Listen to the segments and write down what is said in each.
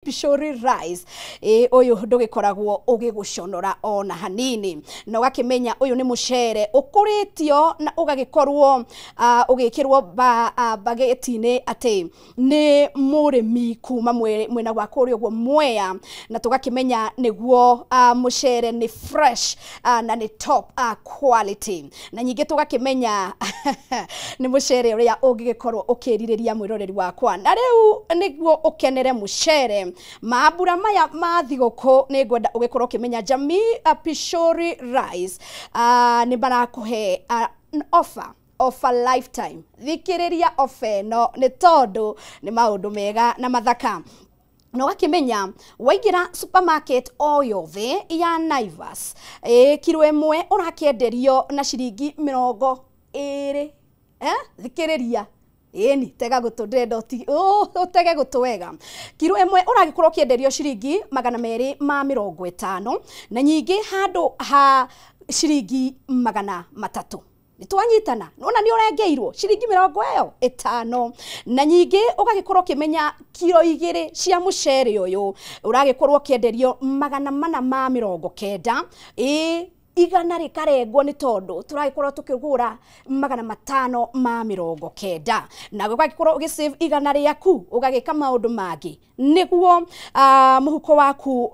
Pishori Rice ũyũ ndũgĩkoragwo ũgĩgũconora ona hanini na ũgakĩmenya ũyũ nĩ mũcere ũkũrĩtio na ũgagĩkorwo ũgĩkĩrwo bageti-inĩ atĩ nĩ mũrĩmi kuma mwena wa kũrĩa ũguo Mwea na tũgakĩmenya nĩguo mũcere nĩ fresh na nĩ top quality na nyingĩ tũgakĩmenya nĩ mũcere ũrĩa ũngĩgĩkorwo ũkĩrirĩria mwĩroreri wakwa na rĩu nĩguo ũkenere mũcere mambura maya ma thigũkũ nĩ ngwenda ũgĩkorwo ũkĩmenya Jamii Pishori Rice nĩ marakũhe offer of a lifetime. Thikĩrĩria offer ĩno nĩ tondũ nĩ maũndũ mega na mathaka na ũgakĩmenya waingĩra supermarket o yothe ya Naivas kiro ĩmwe ũrakĩenderio na ciringi 20. Thikĩrĩria ĩni tega gũtũ ndĩrenda ũtege gũtũ wega. Kiro ĩmwe ũragĩkorwo ũkĩenderio ciringi 250 na nyingĩ handũ ha ciringi 300. Nĩtwanyitana nona nĩ ũrengeirwo ciringi 50 na nyingĩ ũgagĩkorwo ũkĩmenya kiro 2 cia mũcere ũyũ ũragĩkorwo ũkĩenderio 490. Igana rĩkarengwo nĩ tondũ tũragĩkorwo tũkĩgũra 590 na ũgagĩkorwo ũgĩsave igana rĩaku ũgagĩka maũndũ mangĩ nĩguo mũhuko waku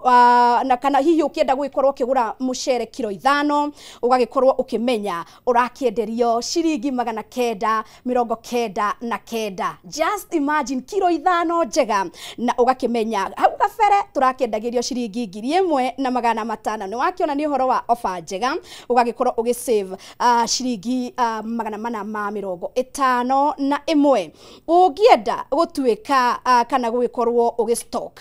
na kana hihi ũkĩenda gũgĩkorwo ũkĩgũra mũcere kiro 5 ũgagĩkorwo ũkĩmenya ũrakĩenderio ciringi 999. Just imagine kiro 5 njega na ũgakĩmenya hau kabere tũrakĩendagĩrio ciringi 1500. Nĩ wakĩona nĩ ũhoro wa offer njega ũgagĩkorwo ũgĩsave ciringi 451. Ũngĩenda gũtuĩka kana gũgĩkorwo ũgĩstock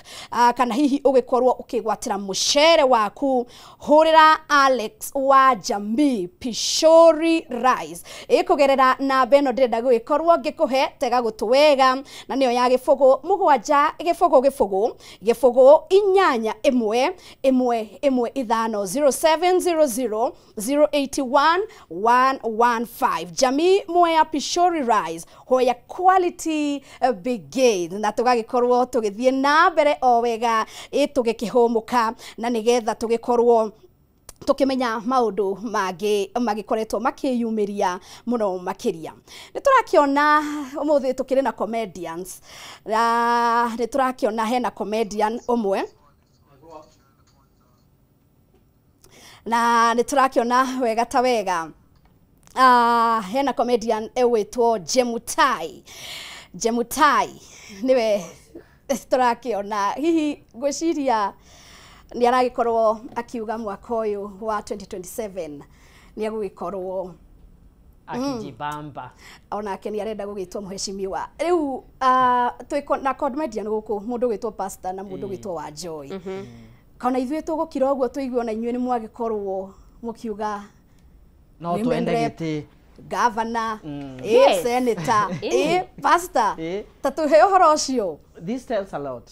kana hihi ũgĩkorwo ũkĩgwatĩra mũcere waku hũrĩra Alex wa Jamii Pishori Rice ĩkũgerera namba ĩno ndĩrenda gũgĩkorwo ngĩkũhe tega gũtũ wega na nĩyo ya 0 7 0 0 0 8 1 1 1 5 0700 081 115. Jamii Mwea Pishori Rice where quality begins na tũgagĩkorwo tũgĩthiĩ na mbere o wega tũgĩkĩhũmũka na nĩgetha tũgĩkorwo tukimenya maundu mangĩ magĩkoretwo makĩyumĩria mũno makĩria. Nĩ tũrakĩona ũmũthĩ tũkĩrĩ na comedians nĩ tũrakĩona hena comedian ũmwe na nĩ tũrakĩona wega ta wega hena comedian ewĩtwo Jemutai. Jemutai nĩwe tũrakĩona hihi ngwĩciria nĩ aragĩkorwo akiuga mwaka ũyũ wa 2027 nĩ agũgĩkorwo akijibamba onake nĩ arenda gũgĩtwo mheshimiwa. Rĩu twĩ na comedian gũkũ mũndũ ũgwĩtwo Pastor na mũndũ ũgwĩtwo wa Joy. Kana ithuĩ tũgũkira ũguo tũigue ona inyuĩ nĩ mwagĩkorwo mũkiuga no twende gĩtĩ governor, senator, pastor, ta tũhe ũhoro ũcio. This tells a lot.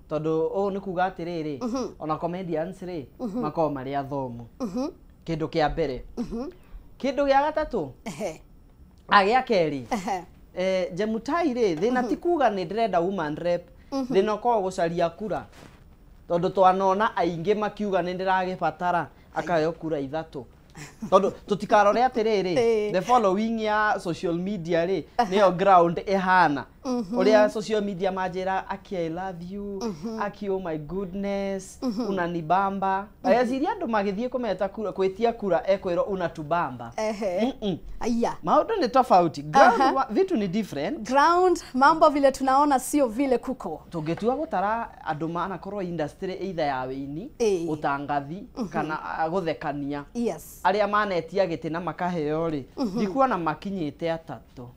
Tondũ ũũ nĩ kuga atĩrĩrĩ ona comedians rĩ makoragwo marĩ athomu. Kĩndũ kĩa mbere. Kĩndũ gĩa gatatũ. Gĩa kerĩ. Jemutai rĩ thĩna ti kuga nĩ ndĩrenda woman rep thĩna ũkoragwo gũcaria kura tondũ twanona aingĩ makiuga nĩ ndĩragĩbatara akaheo kura 3. Tondũ tũtikarore atĩrĩrĩ the following ya social media rĩ nĩyo ground ĩhana ũrĩa social media manjĩra aki I love you, aki oh my goodness, unanibamba. Ageciria andũ magĩthiĩ kũmeta kura gwĩtia kura ekwĩrwo unatubamba. Aya maũndũ nĩ tofauti. Ground vitu ni different. Ground mambo vile tunaona sio vile kuko. Tũngĩtua gũtara andũ manakorwo industry either ya wĩini, ũtangathi kana gũthekania. Yes. Arĩa manetia gĩtĩ na makaheo rĩ ndikuona makinyĩte 3.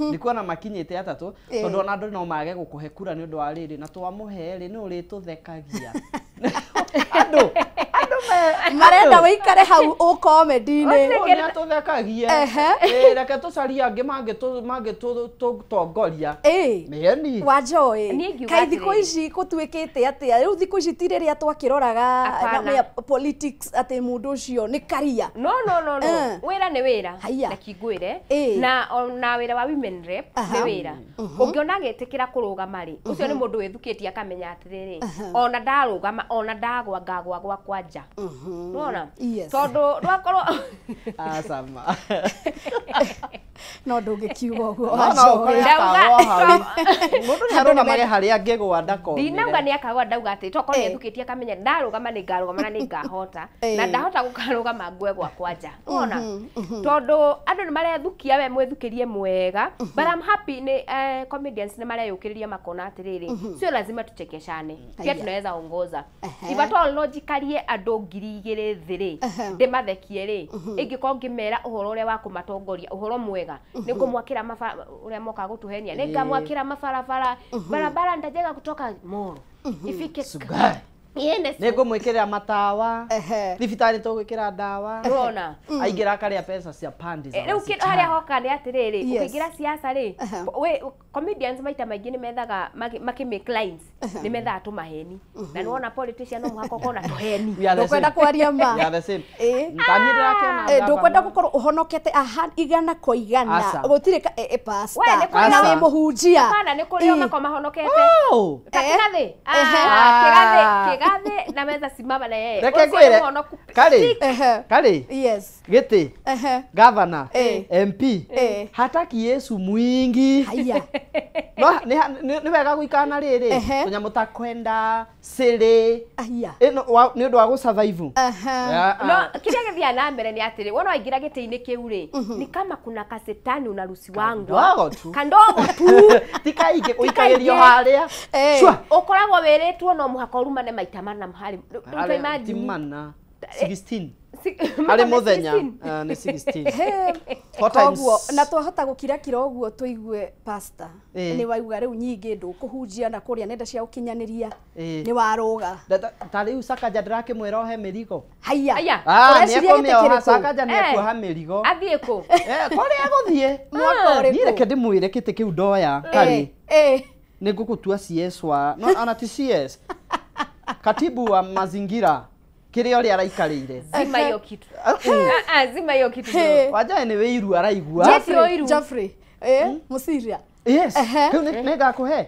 Ndikuona makinyĩte 3 tondũ ona andũ no mage gũkũhe kura nĩ ũndũ wa rĩrĩ na twamũhe rĩ nĩ ũrĩtũthekagia. Andũ me Marenda wĩikare hau ũkomedi-inĩ. Nĩ atũthekagia. Reke tũcarie angĩ mangĩtũtongoria. Mĩeni. Wanjoĩ Niĩ ingiuga kaĩ thikũ atĩrĩrĩ. ici gũtuĩkĩte atĩa rĩu thikũ ici ti rĩrĩa twakĩroraga Hapana. na politics atĩ mũndũ ũcio nĩ karia. No no no no. Wĩra nĩ wĩra. Haiya. Reke ngwĩre. Na ona wĩra wa women rep nĩ wĩra. Ũngĩona agĩtĩkĩra kũrũgama rĩ, ũcio nĩ mũndũ wĩthukĩtie akamenya atĩrĩrĩ, ona ndarũgama ona ndagwa ngagwa gwakwa nja. Nĩwona? Yes. Tondũ rwakorwo Acama. No ndũngĩkiuga ũguo No no Wanjoĩ. ũkore Ndauga- akagwa hau. Mũndũ nĩ arũgamage harĩa angĩgwa ndakomĩre. Ndinauga nĩ akagwa, ndauga atĩ tokorwo nĩ ethukĩtie akamenya ndarũgama nĩ ngarũgama na nĩ ngahota na ndahota gũkarũgama ngwe gwakwa nja. Wona? Tondũ andũ nĩ marethukia, we mwĩthukĩrie mwega, but I'm happy nĩ comedians nĩ mareyũkĩrĩria makona atĩrĩrĩ, sio lazima tuchekeshane, pia Haiya. tunaweza ongoza. If at all no njikarie andũ 2000 thĩ rĩ, ndĩmathekie rĩ, ingĩkorwo ngĩmera ũhoro ũrĩa wa kũmatongoria, ũhoro mwega, nĩ ngũmwakĩra ũrĩa mokaga gũtũhenia, nĩ ngamwakĩra mabarabara, barabara nitajenga kutoka Moro ifike Sugai. iende Nĩ ngũmwĩkĩrĩra matawa. Thibitarĩ tũgwĩkĩra ndawa. Ũrona? Aingĩra akarĩa pesa cia pandi za Rĩu wasichana. harĩa hoka nĩ atĩrĩrĩ, Yes. ũkĩingĩra siasa rĩ, comedians maita maingĩ nĩ methaga makĩ make lines, nĩ methaga tũmaheni, na nĩ wona politician no mũhaka ũkorwo na tũheni. We are the Ndũkwenda same. kwaria ma. We are the same. Ĩ. Ta niĩ ndĩrakĩona Ndũkwenda gavana. gũkorwo ũhonokete aha igana kwa igana Aca. gũtirĩ pastor We, nĩ kũrĩ na Aca. wĩ mũhunjia. Hapana, nĩ kũrĩ o makoo mahonokete. Oh. Ta kĩgathĩ. Ehe. Kĩgathĩ, kĩgathĩ na meza simama na yeye. Reke Ũcio nĩ ngwĩre. mũhonoku. Karĩ. Karĩ. Yes. Gĩtĩ. Gavana. MP. Hataki Yesu mwingi. Haiya. No nĩ wega gũikara na rĩrĩ. Tũnyamũ ta kwenda, cĩrĩ. Haiya. Ĩno nĩ ũndũ wa gũsurvive. No kĩrĩa gĩthiaga na mbere nĩ atĩrĩ, wona waingĩra gĩtĩ-inĩ kĩu rĩ, ni kama kuna kasetani unarusiwangwa. Kandogo tu. Kandogo tu. Ti kaingĩ ũikagĩrio kaingĩ. harĩa. Cua. Ũkoragwo wĩrĩtwo no mũhaka ũrumane maita mana harĩ. Rĩu ta Harĩa, ti imagine. mana. 16. Harĩ mũthenya nĩ 16. Four times. Koguo na twahota gũkira kira ũguo tũigue pastor Ĩ. nĩ wauga rĩu nyingĩ ndũkũhunjia na kũrĩa nenda cia ũkinyanĩria Ĩ. nĩ warũga. Ta rĩu Sakaja ndĩrakĩmwĩra ohe mĩrigo. Haiya. Haiya. Ũreciria gĩtĩ Nĩekũmĩoha kĩrĩkũ? Sakaja nĩekuoha mĩrigo. Athiĩ kũ? Kũrĩa egũthiĩ. Mwaka ũrĩkũ? Niĩ reke ndĩmwĩre kĩtĩ kĩu ndoya karĩ. Nĩ ngũgũtua CS wa no ona ti CS. Katibu wa mazingira kĩrĩa ũrĩa araikarĩire. Zima hiyo kitu. Zima hiyo kitu. Hey. Wanjae nĩ wĩiru araigua. Jeffrey Oiru. Geoffrey. Mũciria. Yes. Ehe. Kĩu nĩ ngakũhe.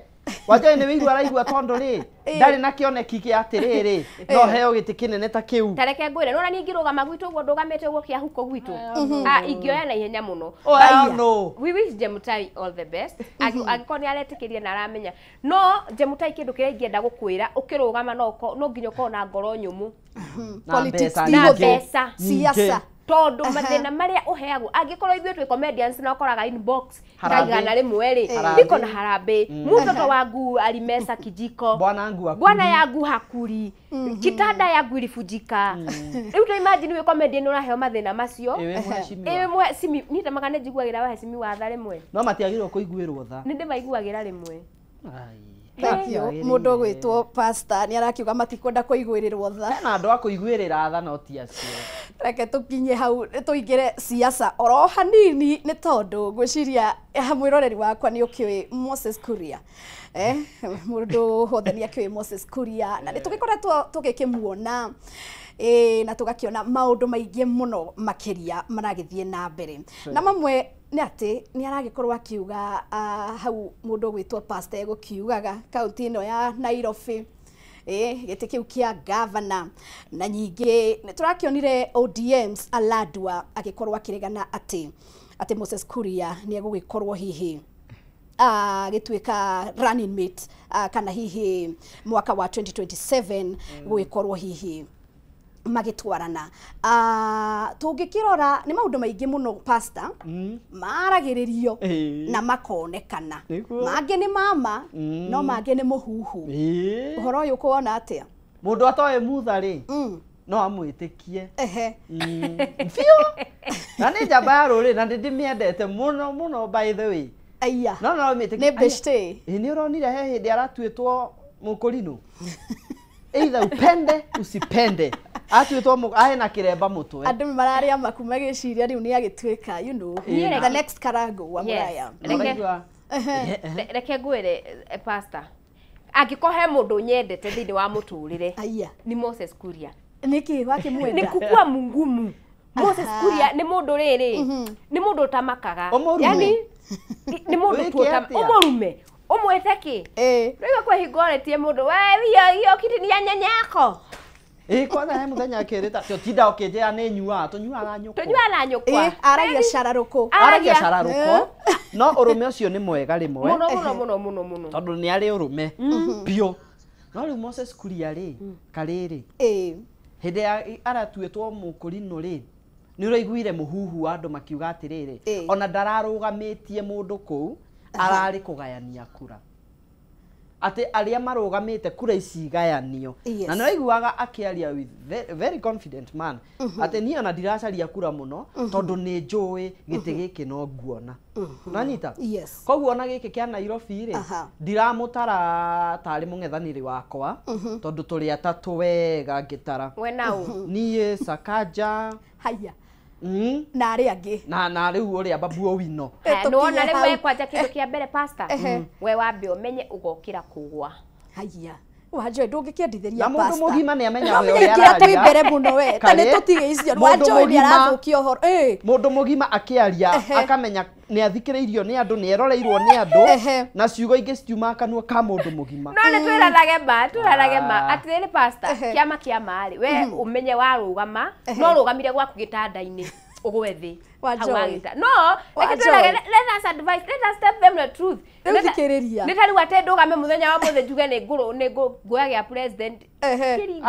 Wanjae nĩ wĩiru araigua tondũ rĩ ndarĩ na kĩoneki kĩa atĩrĩrĩ no heo gĩtĩ kĩnene ta kĩu. Ta reke ngwĩre, nĩwona niĩ ingĩrũgama gwitũ ũguo ndũgamĩte ũguo kĩahuko gwitũ, ingĩoya na ihenya mũno. Oh, no. We wish Jemutai all the best. Angĩkorwo nĩ aretĩkĩria na aramenya. No Jemutai kĩndũ kĩrĩa ingĩenda gũkwĩra, ũkĩrũgama no nginya ũkorwo na ngoro nyũmũ. Na Politics mbeca ti Na hũthũ. mbeca. Siasa. Tondũ mathĩna marĩa ũheagwo angĩkorwo ithuĩ twĩ comedians na ũkoraga inbox Harambee. ta 100 rĩ, Harambee. niko na harambee. Mtoto wangu alimesa kijiko. Bwana wangu hakuli. Bwana yangu hakuli. Kitanda yangu ilifujika. Rĩu ta imagine wĩ comedian ũraheo mathĩna macio. Ĩwe mheshimiwa. Ĩwe mwe niĩ tamaga nĩ njiguagĩra waheshimiwa tha rĩmwe. No matiagĩrĩirwo kũiguĩrwo tha. Nĩ ndĩmaiguagĩra rĩmwe. Ai. Thank you. Mũndũ ũgwĩtwo pastor nĩ arakiuga matikwenda kũiguĩrĩrwo tha. Hena andũ a kũiguĩrĩra tha no ti acio. Reke tũkinye hau tũingĩre siasa oro hanini nĩ tondũ ngwĩciria mwĩroreri wakwa nĩ ũkĩũĩ Moses Kuria. Mũndũ wothe nĩ akĩũĩ Moses Kuria na nĩ tũgĩkoretwo tũgĩkĩmuona na tũgakĩona maũndũ maingĩ mũno makĩria maragĩthiĩ na mbere na mamwe nĩ atĩ nĩ aragĩkorwo akiuga hau mũndũ ũgwĩtwo pastor egũkiugaga kaunti ĩno ya Nairobi gĩtĩ kĩu kĩa gavana na nyingĩ nĩ tũrakĩonire ODMs Aladwa agĩkorwo akĩregana atĩ Moses Kuria nĩ egũgĩkorwo hihi gĩtuĩka running mate kana hihi mwaka wa 2027 gũgĩkorwo hihi magĩtwarana. Tũngĩkĩrora nĩ maũndũ maingĩ mũno pastor maragĩrĩrio na makonekana. Mangĩ nĩ mama no mangĩ nĩ mũhuhu. Ũhoro ũyũ ũkuona atĩa? Mũndũ atoĩ mutha rĩ no amwĩtĩkie. Biũ. Na nĩ njamba ya rũrĩrĩ na nĩ ndĩmĩendete mũno mũno by the way. Aya. No no mĩtĩkie. Nĩ beshte. Ĩ nĩ ũronire he hĩndĩ aratuĩtwo mũkũrinũ. Either upende usipende. Atuĩtwo ahe na kĩremba mũtwe. Andũ mararia maku magĩciria rĩu nĩ agĩtuĩka, you know, the next Karango wa Muraya. Reke ngwĩre pastor, angĩkorwo he mũndũ nyendete thĩinĩ wa mũtũrĩre ni Moses Kuria. Nĩkĩ wakĩmwenda? Nĩ kukua mungumu. Moses Kuria nĩ mũndũ rĩrĩ, nĩ mũndũ ũtamakaga. Yani nĩ mũndũ ũmũrume. Ũmwĩte kĩ? Rĩu kwĩhingoretie mũndũ, we hiyo kiti ni ya nyanya yako. Kwanza he muthenya akĩrĩta tũtinda ũkĩnjĩra nĩ nyuaga, tũnyuaga nyũkwa. Tũnyuaga nyũkwa. Aragia cararũkũ. Aragia cararũkũ. No ũrũme ũcio nĩ mwega rĩmwe. Mũno mũno mũno mũno mũno. Tondũ nĩ arĩ ũrũme biũ. No rĩu Moses Kuria rĩ, karĩrĩ. Hĩndĩ ya aratuĩtwo mũkũrinũ rĩ, nĩ ũraiguire mũhuhu wa andũ makiuga atĩrĩrĩ, ona ndararũgamĩtie mũndũ kũu, ararĩ kũgayania kura. Atĩ arĩa marũgamĩte kura ici gayanio. Na nĩ waiguaga akĩaria with very confident man. Atĩ niĩ ona ndiracaria kura mũno tondũ nĩ njũĩ gĩtĩ gĩkĩ no nguona. Nanyita? Koguo ona gĩkĩ kĩa Nairobi rĩ, ndiramũtara tarĩ mũng'ethanĩri wakwa tondũ tũrĩ atatũ wega ngĩtara. We nau. Niĩ Sakaja. Haya. Na arĩa angĩ. Na rĩu ũrĩa Babu Owino. Nĩwona rĩu we kwanja kĩndũ kĩa mbere pastor, we wambe ũmenye ũgokĩra kũgwa. Haya. Wanjoe ndũngĩkĩendithĩria pastor. Na mũndũ mũgima nĩ amenyaga ũrĩa araria. Twĩ mbere mũno we. Ta nĩ tũtige icio. Wanjoe nĩ arathũkia ũhoro. Mũndũ mũgima akĩaria akamenya nĩ athikĩrĩirio nĩ andũ, nĩ eroreirwo nĩ andũ, na ciugo ingĩ citiumaga kanua ka mũndũ mũgima. No nĩ twĩranage ma, twĩranage ma. Atĩrĩrĩ pastor, kĩama kĩama rĩ, we ũmenye warũgama, no ũrũgamire gwaku gĩtanda-inĩ ũgwe thĩ. No, let us advise, let us tell them the truth. Rĩu Nĩ ta rĩu atĩ ndũgame mũthenya wa mũthĩ njuge nĩ nguoya gĩa president.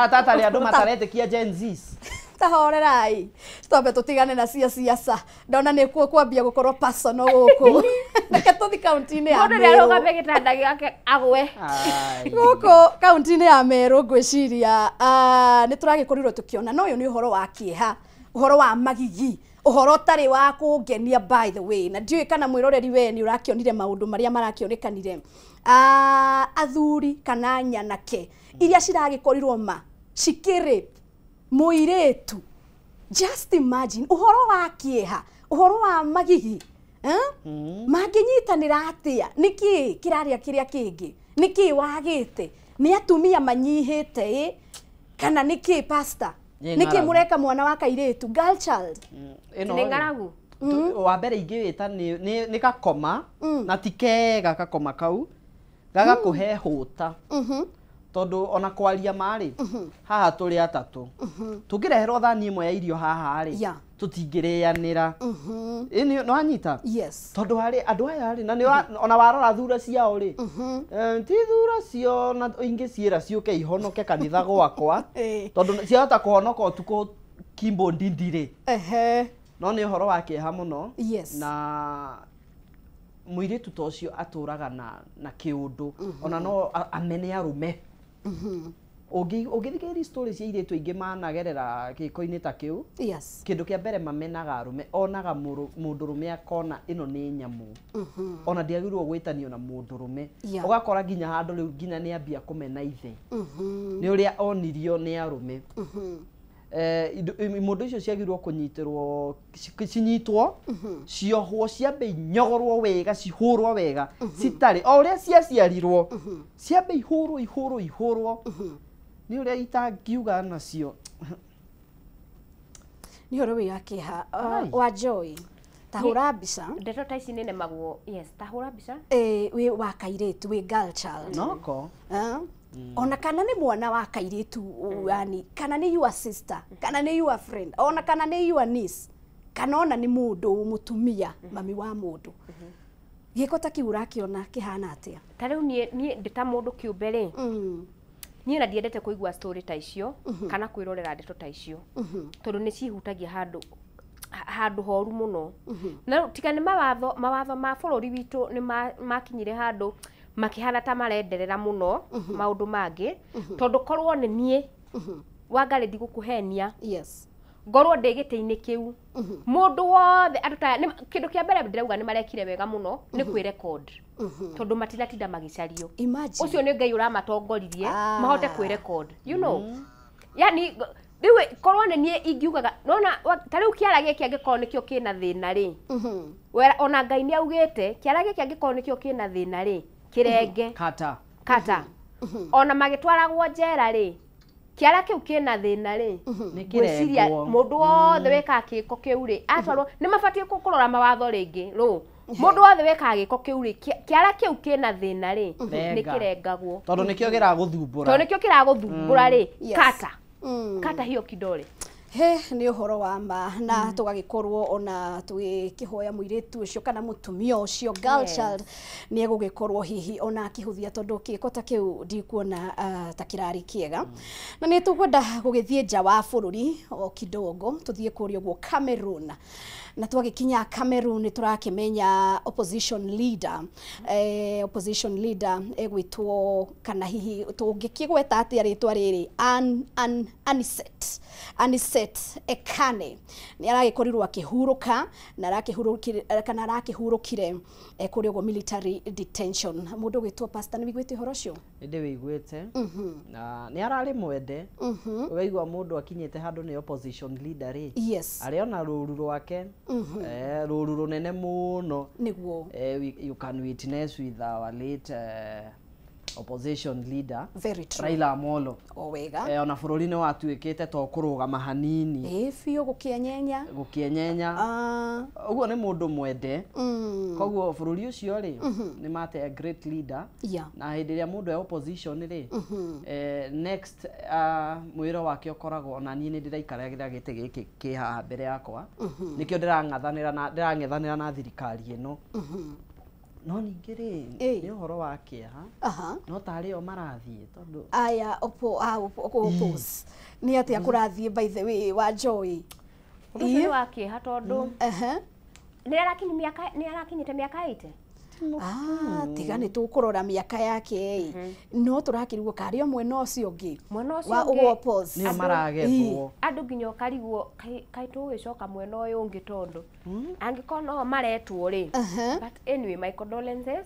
Tata rĩ andũ mataretĩkia Gen Zs. Tahorerai. Twambe tũtigane na cia siasa. Ndona nĩ kwambia gũkorwo personal gũkũ. Reke tũthi kaunti-inĩ ya Mũndũ Meru. nĩ arũgame gĩtanda gĩake agwe. Gũkũ kaunti-inĩ ya Meru ngwĩciria nĩ tũragĩkorirwo tũkĩona no ũyũ nĩ ũhoro wa kĩeha, ũhoro wa magigi, ũhoro ũtarĩ wa kũngenia by the way. Na ndiũĩ kana mwĩroreri we nĩ ũrakĩonire maũndũ marĩa marakĩonekanire. Athuri kana nyanake iria ciragĩkorirwo ma cikĩrape mũirĩtu. Just imagine ũhoro wa kĩeha, ũhoro wa magigi. Mangĩnyitanĩra atĩa? Nĩkĩ kĩrarĩa kĩrĩa kĩngĩ? Nĩkĩ wagĩte? Nĩ atumia manyihĩte ĩ? Kana nĩkĩ pastor? Nĩkĩ mũreka mwana wa kairĩtu, girl child? Nĩ ng'aragu. Wa mbere ingĩwĩta nĩ gakoma na ti kega gakoma kau gagakũhe hũta. Tondũ ona kwaria marĩ haha tũrĩ atatũ tũngĩreherwo thani ĩmwe ya irio haha rĩ tũtingĩrĩanĩra. Nĩ wanyita? Tondũ harĩ andũ aya rĩ, na ona warora thura ciao rĩ, ti thura cio na ingĩ ciĩra ciũke ihonoke kanitha gwakwa tondũ ciahota kũhonoka ũtukũ kimbo ndindi rĩ. No nĩ ũhoro wa kĩeha mũno. Na mũirĩtu ta ũcio atũraga na kĩũndũ ona no amene arũme. Ũngĩthikĩrĩria story cia airĩtu aingĩ managerera gĩko-inĩ ta kĩu, kĩndũ kĩa mbere mamenaga arũme, onaga mũndũrũme akona ĩno nĩ nyamũ, ona ndĩagĩrĩirwo gwĩtanio na mũndũrũme. Ũgakora nginya handũ rĩu nginya nĩ ambia kũmena ithe nĩ ũrĩa onirio nĩ arũme. Mũndũ icio ciagĩrĩirwo kũnyitĩrwo, cinyitwo, ciohwo, ciambe inyogorwo wega, cihũrwo wega, citarĩ o ũrĩa ciaciarirwo, ciambe ihũrwo ihũrwo ihũrwo. Nĩ ũrĩa itangiuga nacio. Nĩ ũhoro wĩ wa kĩeha. Wa Joy, ta hũra mbica. Ndeto ta ici nĩ nemagwo. Yes, ta hũra mbica. Wĩ wa kairĩtu, wĩ girl child. Noko. Ona kana nĩ mwana wa kairĩtu, yani kana nĩ your sister, kana nĩ your friend, ona kana nĩ your niece, kana ona nĩ mũndũ mũtumia, mami wa mũndũ. Gĩko ta kĩu ũrakĩona kĩhana atĩa? Ta rĩu niĩ ndĩ ta mũndũ kĩũmbe rĩ, niĩ na ndiendete kũigua story ta icio kana kwĩrorera ndeto ta icio tondũ nĩ cihutagia handũ horu mũno. Na tiga nĩ mawatho ma bũrũri witũ nĩ makinyire handũ makĩhana ta marenderera mũno maũndũ mangĩ, tondũ korwo nĩ niĩ Wangarĩ ndigũkũhenia, ngorwo ndĩ gĩtĩ-inĩ kĩu mũndũ wothe andũ ta kĩndũ kĩa mbere ndĩrauga nĩ marekire wega mũno nĩ kwĩrecord, tondũ matinatinda magĩcario. Ũcio nĩ Ngai ũramatongoririe mahote kwĩrecord, you know. Yani Rĩu korwo nĩ niĩ ingiugaga nona ta rĩu kĩara gĩkĩ angĩkorwo nĩkĩo kĩna thĩna rĩ, wera ona Ngai nĩ augĩte kĩara gĩkĩ angĩkorwo nĩkĩo kĩna thĩna rĩ, kĩrenge kata kata. Ona magĩtwaragwo njera rĩ, kĩara kĩu kĩna thĩna rĩ, ngwĩciria mũndũ wothe wĩkaga gĩko kĩu rĩ, atwarwo nĩ mabatiĩ kũrora mawatho rĩngĩ rũ. Mũndũ wothe wĩkaga gĩko kĩu rĩ, kĩara kĩu kĩna thĩna rĩ, nĩ kĩrengagwo. Tondũ nĩkĩo kĩragũthumbũra. Tondũ nĩkĩo kĩragũthumbũra rĩ, kata. Kata hiyo kidole. He nĩ ũhoro wa ma na tũgagĩkorwo ona tũgĩkĩhoya mũirĩtu ũcio kana mũtumia ũcio girl child nĩ egũgĩkorwo hihi ona akĩhũthia tondũ kĩko ta kĩu ndikuona ta kĩrarĩ kĩega. Na nĩ tũkwenda gũgĩthiĩ nja wa bũrũri o kidogo tũthiĩ kũrĩa ũguo Cameroon. Na twagĩkinya Cameroon nĩ tũrakĩmenya opposition leader, opposition leader egwĩtwo kana hihi tũngĩkĩgweta atĩa rĩtwa rĩrĩ, Anicet Ekane nĩ aragĩkorirwo akĩhurũka na arakĩhurũkire kana arakĩhurũkire kũrĩa ũguo military detention. Mũndũ ũgwĩtwo pastor nĩ wiguĩte ũhoro ũcio? Nĩ ndĩwĩiguĩte. Na nĩ ararĩ mwende. Ũraigua mũndũ akinyĩte handũ nĩ opposition leader rĩ. Yes. Arĩ ona rũru rwake. Rũru rũnene mũno. Nĩguo. You can witness with our late opposition leader Very true. Raila Amolo. O wega. Ona bũrũri nĩ watuĩkĩte to kũrũgama hanini. Biũ gũkĩenyenya. Gũkĩenyenya. Ũguo nĩ mũndũ mwende. Koguo bũrũri ũcio rĩ, nĩ mate a great leader. Na hĩndĩ ĩrĩa mũndũ e opposition rĩ, next mwĩro wake ũkoragwo ona niĩ nĩ ndĩraikaragĩra gĩtĩ gĩkĩ kĩ haha mbere yakwa. Nĩkĩo ndĩrang'ethanĩra na thirikari ĩno. No ningĩ rĩ, nĩ ũhoro wa kĩeha. No tarĩ o marathiĩ tondũ aya oppose nĩ atĩa kũrathiĩ by the way wa Joy. Ũndũ ũcio nĩ wa kĩeha tondũ nĩ arakinyĩte mĩaka 80. Tiga nĩ tũkũrora mĩaka yake no tũrakĩrigwo karĩ o mwena ũcio ũngĩ wa oppose nĩo maragethwo andũ nginya ũkarigwo kaĩ tũgũgĩcoka mwena ũyũ ũngĩ tondũ angĩkorwo no maretwo rĩ. But anyway, my condolences.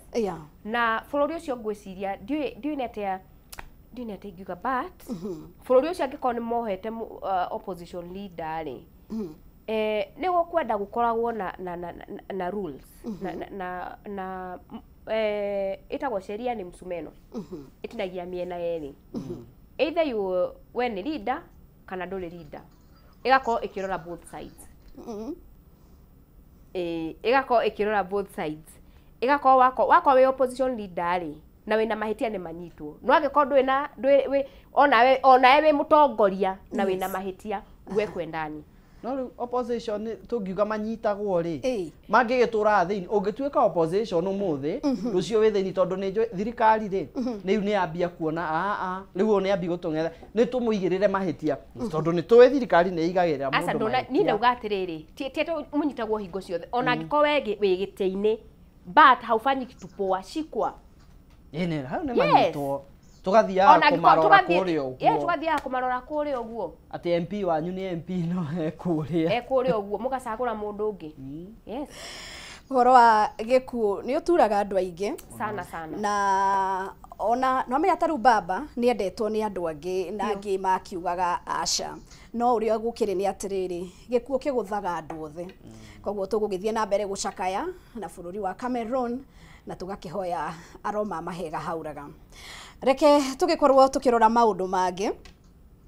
Na bũrũri ũcio ngwĩciria ndiũĩ nĩ atĩa ingiuga, but bũrũri ũcio angĩkorwo nĩ mohete opposition leader rĩ, nĩ gũkwenda gũkoragwo na rules na ĩtagwo sheria nĩ msumeno, ĩtinagia mĩena yerĩ, either you we nĩ leader kana ndũrĩ leader, ĩgakorwo ĩkĩrora both sides. Ĩgakorwo ĩkĩrora both sides, ĩgakorwo wako wĩ opposition leader rĩ na wĩna mahĩtia nĩ manyitwo, no angĩkorwo ndũrĩ na onawe wĩ mũtongoria na wĩna mahĩtia wekwe ndani. No rĩu opposition tũngiuga manyitagwo rĩ, mangĩgĩtũraga thĩinĩ, ũngĩtuĩka opposition ũmũthĩ rũciũ wĩ thĩinĩ tondũ nĩ njũĩ thirikari rĩ rĩu nĩ yambia kuona rĩu ũyũ nĩ ambia gũtũng'etha nĩ tũmũigĩrĩre mahĩtia tondũ nĩ tũĩ thirikari nĩ ĩigagĩrĩra mũndũ mahĩtia. Niĩ ndauga atĩrĩrĩ, ti atĩ mũnyitagwo hingo ciothe, ona angĩkorwo we wĩ gĩtĩ-inĩ but haufanyi kitu poa, shikwa. Ĩĩ hau nĩ manyitwo. Tũgathiaga kũmarora kũrĩa ũguo. Tũgathiaga kũmarora kũrĩa ũguo. Atĩ MP wanyu nĩ MP no ekũrĩa. Ekũrĩa ũguo mũgacagũra mũndũ ũngĩ. Yes. Ũhoro wa gĩkuũ nĩ ũturaga andũ aingĩ sana sana. Na ona no menya ta rĩu baba nĩ endetwo nĩ andũ angĩ na angĩ makiugaga aca. No ũrĩa gũkĩrĩ nĩ atĩrĩrĩ, gĩkuũ kĩgũthaga andũ othe. Koguo tũgũgĩthiĩ na mbere gũcakaya na bũrũri wa Cameroon na tũgakĩhoya aroma mahega hauraga. Reke tũgĩkorwo tũkĩrora maũndũ mangĩ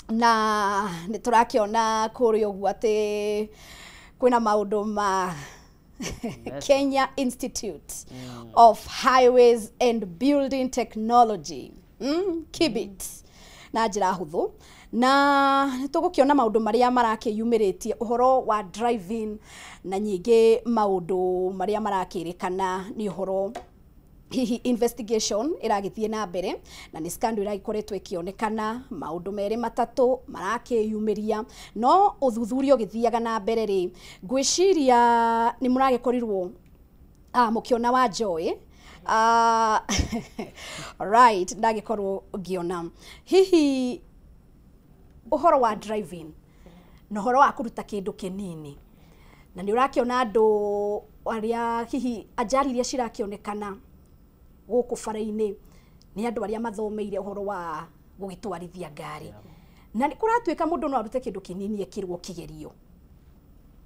na nĩ tũrakĩona kũrĩa ũguo atĩ kwĩna maũndũ ma Kenya Institute of Highways and Building Technology, KIBIT na njĩra hũthũ, na tũgũkĩona maũndũ marĩa marakĩyumĩrĩtie ũhoro wa driving na nyingĩ maũndũ marĩa marakĩrĩkana nĩ ũhoro hihi investigation ĩragĩthiĩ na mbere na nĩ scandal ĩragĩkoretwo ĩkĩonekana maũndũ merĩ matatũ marakĩyumĩria, no ũthuthuria ũgĩthiaga na mbere rĩ, ngwĩciria nĩ mũragĩkorirwo mũkĩona wa Joy. Right, ndagĩkorwo ngĩona hihi ũhoro wa driving na ũhoro wa kũruta kĩndũ kĩnini, na nĩ ũrakĩona andũ arĩa hihi ajali iria cirakĩonekana gũkũ bara-inĩ nĩ andũ arĩa mathomeire ũhoro wa gũgĩtwarithia ngari. Na nĩ kũratuĩka mũndũ no arute kĩndũ kĩnini ekĩrwo kĩgerio.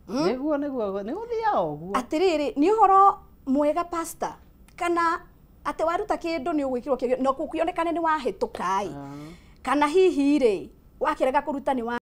Nĩguo nĩguo nĩ gũthiaga ũguo. Atĩrĩrĩ, nĩ ũhoro mwega pastor, kana atĩ waruta kĩndũ nĩ ũgwĩkĩrwo kĩgerio no gũkĩonekane nĩ wahĩtũka ĩ, kana hihi rĩ wakĩrega kũruta nĩ wa